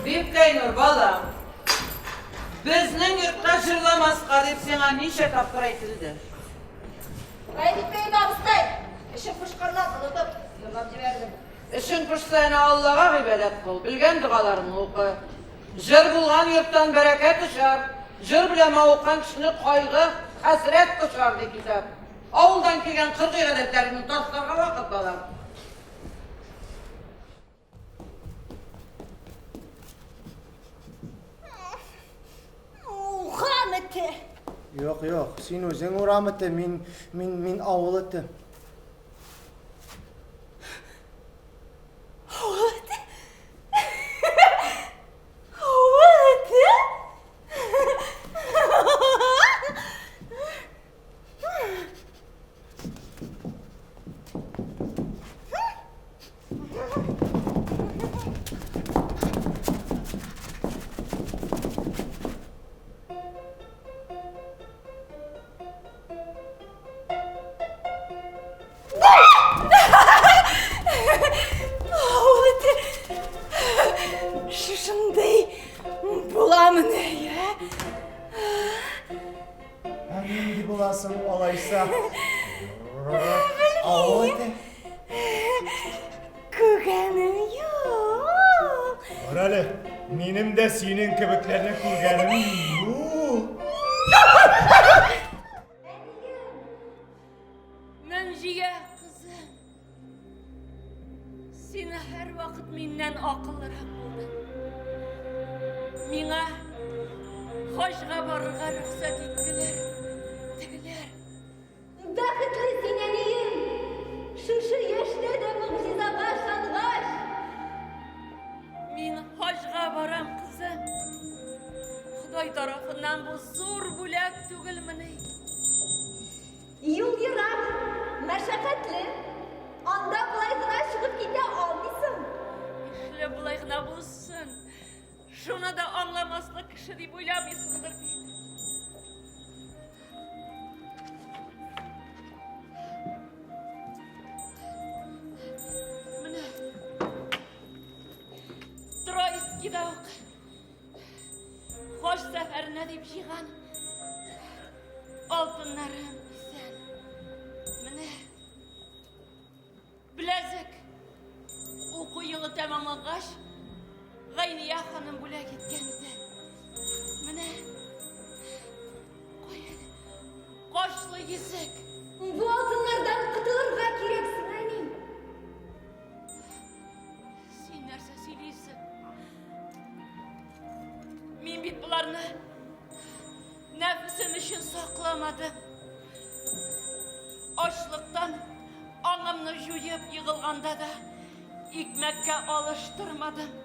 Бибкәйнур, балам, безнең йортта җырламаска дип сиңа ничә тапкыр әйтелде? Гаеп итмә инде, абыстай. Эчем пошканнан онытып, җырлап җибәрдем. Эчең пошса, әнә Аллага гыйбадәт кыл, белгән догаларыңны укы. Җыр булган йорттан бәрәкәт очар, җыр белән мавыккан кешене кайгы, хәсрәт кочар, ди китап. Авылдан килгән кыргый гадәтләреңне ташларга вакыт, балам. Урам эте. Юк, юк, син үзең урам эте, мин, мин, мин авыл эте. Авыл эте? Авыл эте? Авыл эте шушындый буламыни, ә? Ә нинди буласың алайса? Авыл эте. Күргәнем юк. Бар әле, минем дә синең кебекләрне күргәнем юк. Мөнҗия кызым, син һәрвакыт миннән акыллырак булдың. Миңа хаҗга барырга рөхсәт иттеләр. Тегеләр. Бәхетле син, әнием! Шушы яшьтә дә могҗизага ышангач! Мин хаҗга барам, кызым. Ходай тарафыннан бу зур бүләк түгелмени? Юл ерак, мәшәкатьле. Анда болай гына чыгып китә алмыйсың. Нишләп болай гына булсын? Шуны да аңламаслык кеше дип уйламыйсыңдыр бит. Менә Троицкида ук Хаҗ сәфәренә дип җыйган алтыннарым исән. Менә Беләзек. Уку елы тәмамлангач, Гайния ханым бүләк иткән иде. Менә кая кашлы йөзек. Бу алтыннардан котылырга кирәк сиңа, әни. Син нәрсә сөйлисең? Мин бит боларны нәфесем өчен сакламадым. Ачлыктан аңымны җуеп егылганда да икмәккә алыштырмадым.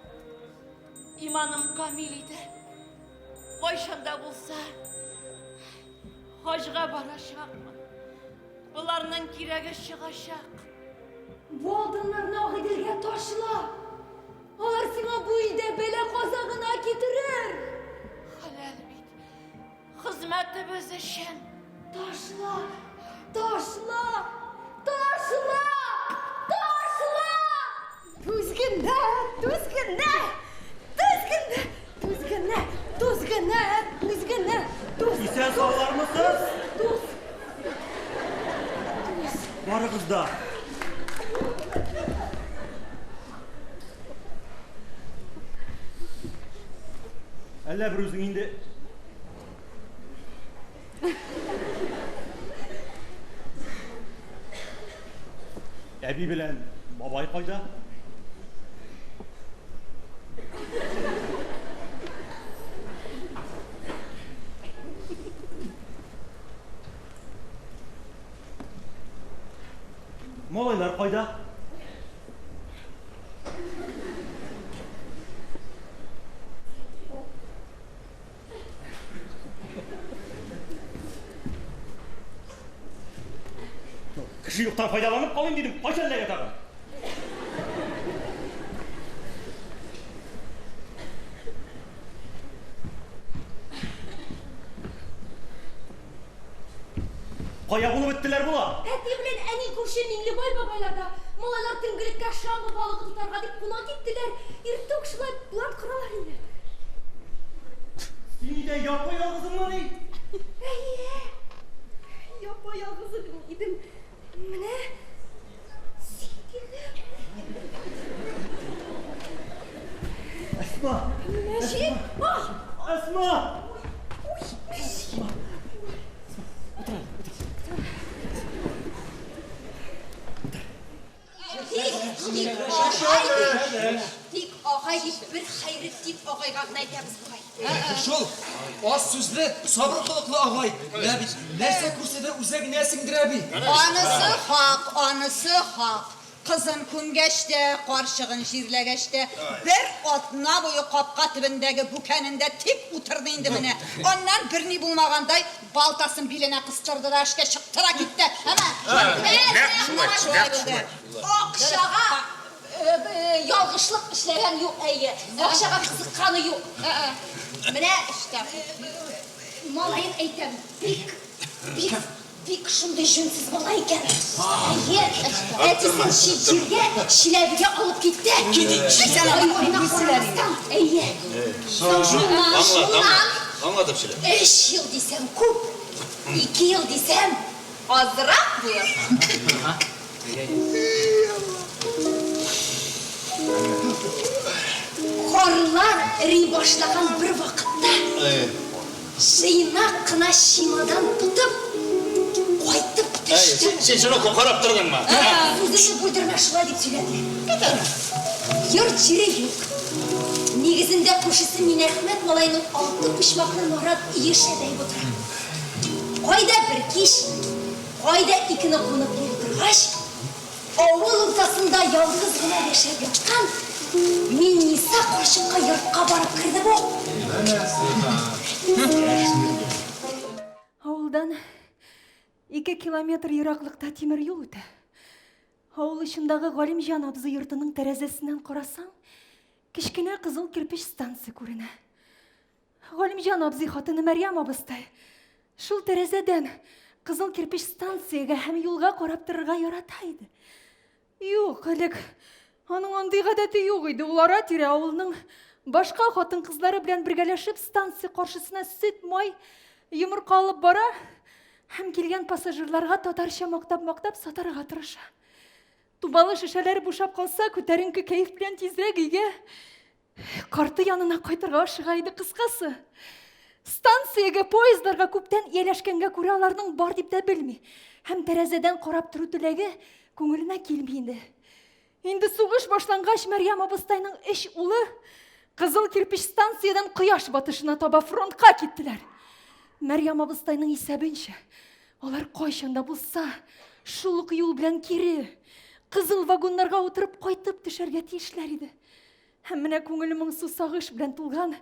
Иманым камил иде. Кайчан да булса хаҗга барачакмын. Боларның кирәге чыгачак. Бу алтыннарны Агыйделгә ташла. Алар сиңа бу илдә бәла-каза гына китерер. Хәләл бит. Хезмәтебез өчен. Ташла! Ташла! Ташла! Ташла! Түз генә, түз генә! Түз генә, түз генә, түз генә, түз генә, түз. Исән саулармысыз? Түз. Түз. Барыгыз да. Әллә бер үзең инде. Әби белән бабай кайда? Малайлар кайда? Кеше юктан файдаланып калыйм дидем. Кайчан эләгә тагын? Кая булып беттеләр болар? Әти белән әни күрше Миңлебай бабайларда. Малайлар төнгелеккә шамбы балыгы тотарга дип куна киттеләр. Иртүк шулай план коралар инде. Син өйдә япа-ялгызыңмыни? Әйе. Япа-ялгызы идем. Менә син килдең. Әсма! Мәҗит! Әсма! Ой, Мәҗит! Тик, тик агай дип, тик агай дип бер Хәйретдин агайга гына әйтәбез бугай. Шул, аз сүзле, сабыр холыклы агай. Менә бит, нәрсә күрсә дә үзәгенә сеңдерә бит. Анысы хак, анысы хак. Кызын күмгәч тә, карчыгын җирләгәч тә, бер атна буе капка төбендәге бүкәнендә тик утырды инде менә. Аннан берни булмагандай, балтасын биленә кыстырды да эшкә чыкты да китте. Әмма Нәкъ шулай, нәкъ шулай. Акчага ялгышлык эшләгән юк, әйе. Акчага кызыкканы юк. Менә малаен әйтәм, бик, бик Бик шундый җүнсез бала икән. Әйе, әтисен чит җиргә, Чиләбегә алып китте. Ай-ваена карамастан, әйе. Соң шуннан, шуннан. Аңлатып сөйлә. Өч ел дисәм күп, ике ел дисәм азрак булыр. Карлар эри башлаган бер вакытта җыйнак кына чемодан тотып кайтып төштем. Син шуны карап тордыңмы? Сүзеңне бүлдермә, шулай дип сөйләде. Йорт җире юк. Нигезендә күршесе Минәхмәт малайның алты почмаклы нарат өе шәбәеп утыра. Кайда бер кич, кайда икене кунып йөри торгач, Авыл уртасында ялгыз гына яшәп яткан Минниса карчыкка йортка барып керде бу. Авылдан ике километр ераклыкта тимер юл үтә. Авыл очындагы Галимҗан абзый йортының тәрәзәсеннән карасаң, кечкенә кызыл кирпеч станция күренә. Галимҗан абзый хатыны Мәрьям абыстай шул тәрәзәдән кызыл кирпеч станциягә һәм юлга карап торырга ярата иде. Юк, элек аның андый гадәте юк иде. Ул ара-тирә авылның башка хатын-кызлары белән бергәләшеп станция каршысына сөт, май, йомырка алып бара һәм килгән пассажирларга татарча мактап-мактап сатарга тырыша. Тубалы шешәләр бушап калса, күтәренке кәеф белән тизрәк өйгә Карты янына кайтырга ашыга иде кыскасы. Станциягә поездларга күптән ияләшкәнгә күрә аларның бар дип тә белми. Һәм тәрәзәдән карап тору теләге күңеленә килми инде. Инде сугыш башлангач, Мәрьям абыстайның өч улы Кызыл кирпеч станциядән кояш батышына таба фронтка киттеләр. Мәрьям абыстайның исәбенчә, алар кайчан да булса шул ук юл белән кире кызыл вагоннарга утырып кайтып төшәргә тиешләр иде. Һәм менә күңеле моңсу сагыш белән тулган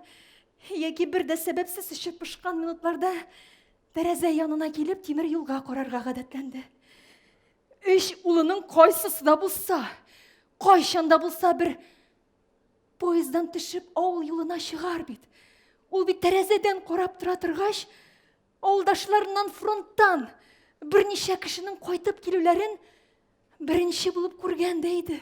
яки бер дә сәбәпсез эче пошкан минутларда тәрәзә янына килеп тимер юлга карарга гадәтләнде. Өч улының кайсысы да булса, кайчан да булса бер поезддан төшеп авыл юлына чыгар бит. Ул бит тәрәзәдән карап тора торгач, авылдашларыннан фронттан берничә кешенең кайтып килүләрен беренче булып күргән дә иде.